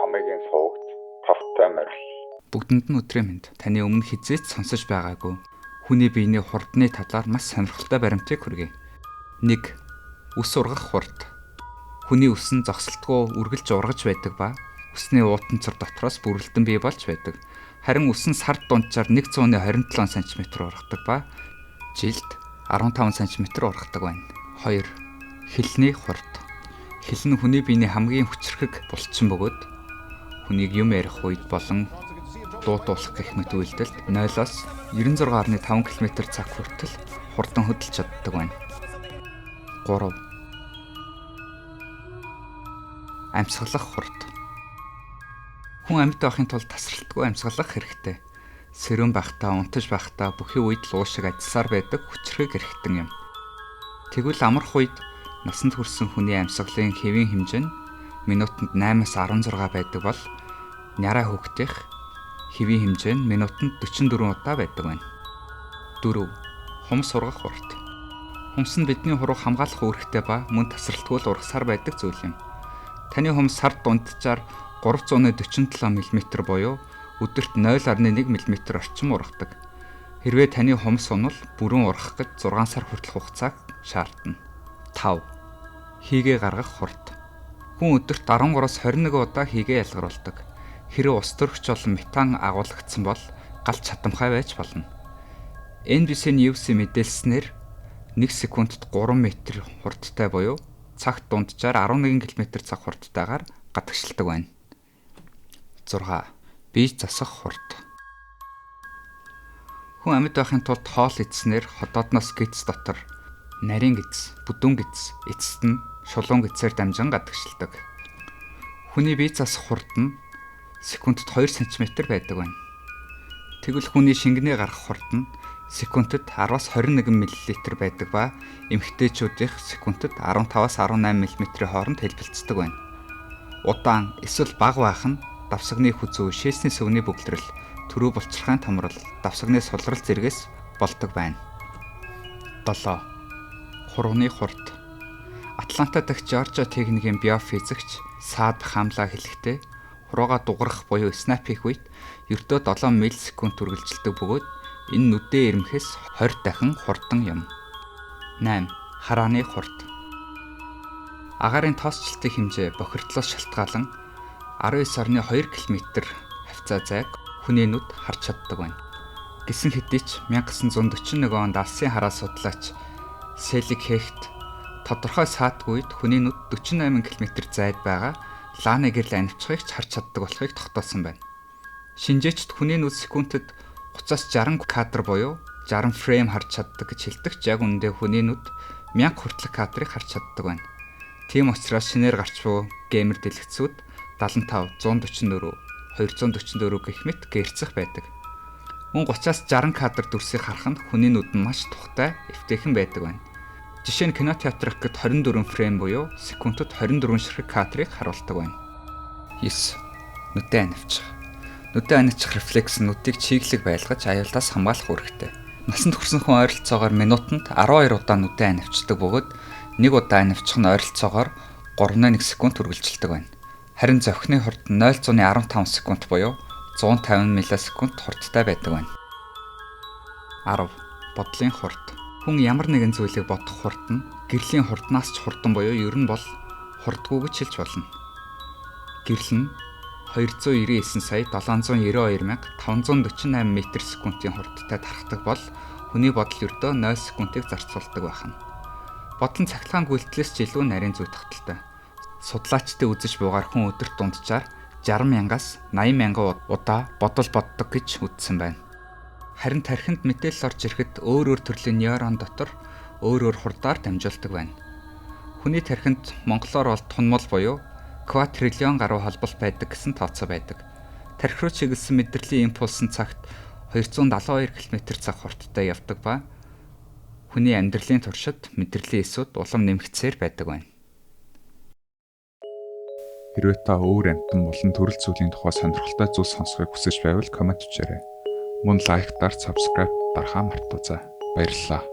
Хамыгийн сувагт тавтай морил. Бүгдэнд нь өдрийн мэнд. Таны өмнө хэзээ ч сонсож байгаагүй хүний биений хурдны талаар маш сонирхолтой баримтыг хүргэе. 1. Үс ургах хурд. Хүний үс нь зогсолтгүй үргэлж ургаж байдаг ба үсний уутанцар дотроос бүрэлдэн бий болж байдаг. Харин үс нь сар дунджаар 127 см ургадаг ба жилд 15 см ургадаг байна. 2. Хилний хурд. Хил нь хүний биений хамгийн хүчрхэг булчин бөгөөд хүнийг юм ярих үед болон дуу дуулах гэх мэт үйлдэлд 0-оос 96.5 км/цаг хүртэл хурдан хөдөлж чаддаг байна. 3. Амьсгалах хурд. Хүн амьд байхын тулд тасралтгүй амьсгалах хэрэгтэй. Сэрүүн байхдаа, унтаж байхдаа бүхий үед л уу шиг ажилласаар байдаг хүчрхэг эрхтэн юм. Тэгвэл амрах үед насанд хүрсэн хүний амьсгалын хэвийн хэмжээ нь минутанд 8-аас 16 байдаг бол няраа хүүхдийнх хэвийн хэмжээ нь минутанд 44 удаа байдаг байна. 4. Хумс ургах хурд. Хумс нь бидний хурууг хамгаалах үүрэгтэй ба мөн тасралтгүй л ургасаар байдаг зүйл юм. Таны хумс сар дунджаар 347 мм буюу өдөрт 0.1 мм орчим ургадаг. Хэрвээ таны хумс унвал бүрэн ургах гэж 6 сар хүртэлх хугацааг шаардна. 5. Хийгээ гаргах хурд. Хүн өдөрт 13-аас 21 удаа хийгээ ялгаруулдаг. Хэрэв ус төрөгч болон метан агуулгдсан бол гал чадамхай байж болно. NBC News-ийн мэдээлснээр 1 секундэд 3 м хурдтай буюу цагт дунджаар 11 км/цаг хурдтайгаар гадагшилдаг байна. 6. Бие засах хурд. Хүн амьд байхын тулд хоол идснээр ходоодноос гэдэс дотор нарийн гэдэс, бүдүүн гэдэс, эцэст нь шулуун гэдсээр дамжин гадагшилдаг. Хүний бие засах хурд нь секундэд 2 см байдаг байна. Тэгвэл хүний шингэнээ гаргах хурд нь секундэд 10-аас 21 мл байдаг ба эмэгтэйчүүдийнх секундэд 15-аас 18 мм-ийн хооронд хэлбэлцдэг байна. Удаан эсвэл бага байх нь давсагны хүзүү, шээсний сүвний бөглөрөл, төрөө булчирхайн томрол, давсагны сулрал зэргээс болдог байна. 7. Хурууны хурд. Атланта дахь Жоржиа техникийн биофизикч Саад Хамла хэлэхдээ хуруугаа дуграх буюу снап хийх үед ердөө 7 миллисекунд үргэлжилдэг бөгөөд энэ нүдээ ирмэхээс 20 дахин хурдан юм. 8. Харааны хурд. Агаарын тоосчлтын хэмжээ бохирдлоос шалтгаалан 19.2 км хавцаа зайг хүний нүд харж чаддаг байна. Гэсэн хэдий ч 1941 онд алсын хараа судлаач Селик Хехт тодорхой саатгүй үед хүний нүд 48 км зайд байгаа лааны гэрэл анивчхыг ч харж чаддаг болохыг тогтоосон байна. Шинжээчд хүний нүд секундэд 30-аас 60 кадр буюу 60 фрейм харж чаддаг гэж хэлдэг ч яг үнэндээ хүний нүд 1000 хүртэлх кадрыг харж чаддаг байна. Тийм учраас шинээр гарч буй геймер дэлгэцүүд 75, 144, 244 гэх мэт гэрцэх байдаг. Мөн 30-аас 60 кадр дүрсийг харах нь хүний нүд нь маш тухтай, эвтэйхэн байдаг байна. Жишээ нь кино театрх гэд 24 фрейм буюу секундэд 24 ширхэг кадрыг харуулдаг байна. 9. Нүдээ анивчих. Нүдээ анивчих рефлекс нь нүдийг чиглэг байлгаж аюулаас хамгаалах үүрэгтэй. Насанд хүрсэн хүн ойролцоогоор минутанд 12 удаа нүдээ анивчдаг бөгөөд нэг удаа анивчих нь ойролцоогоор 3.1 секунд үргэлжилдэг байна. Харин зохины хурд нь 0.15 секунд буюу 150 миллисекунд хурдтай байдаг байна. 10. Бодлын хурд. Хүн ямар нэгэн зүйлийг бодох хурд нь гэрлийн хурднаас ч хурдан буюу ер нь бол хурдгүй гэж хэлж болно. Гэрэл нь 299 сая 792 548 м/секундын хурдтай тархдаг бол хүний бодол ердөө 0 секундыг зарцуулдаг байх нь. Бодол нь цахилгаан гүйлтлээс ч илүү нарийн зүй тогтолтой. Судлаачдын үзэж буйгаар хүн өдөрт дунджаар 60 мянгаас 80 мянган удаа бодол боддог гэж үзсэн байна. Харин тархинд мэдээлэл орж ирэхэд өөр өөр төрлийн нейрон дотор өөр өөр хурдаар дамжуулдаг байна. Хүний тархинд монголоор бол тунмал буюу квадриллион гаруй холболт байдаг гэсэн тооцоо байдаг. Тархи руу чиглэсэн мэдрэлийн импульс нь цагт 272 км/цаг хурдтай явдаг ба хүний амьдралын туршид мэдрэлийн эсүүд улам нэмэгдсээр байдаг байна. Хэрвээ та өөр амьтан болон төрөл зүйлийн тухай сонирхолтой зүйл сонсохыг хүсэж байвал коммент бичээрэй. Мөн лайк дар, subscribe дарахаа мартаазай. Баярлалаа.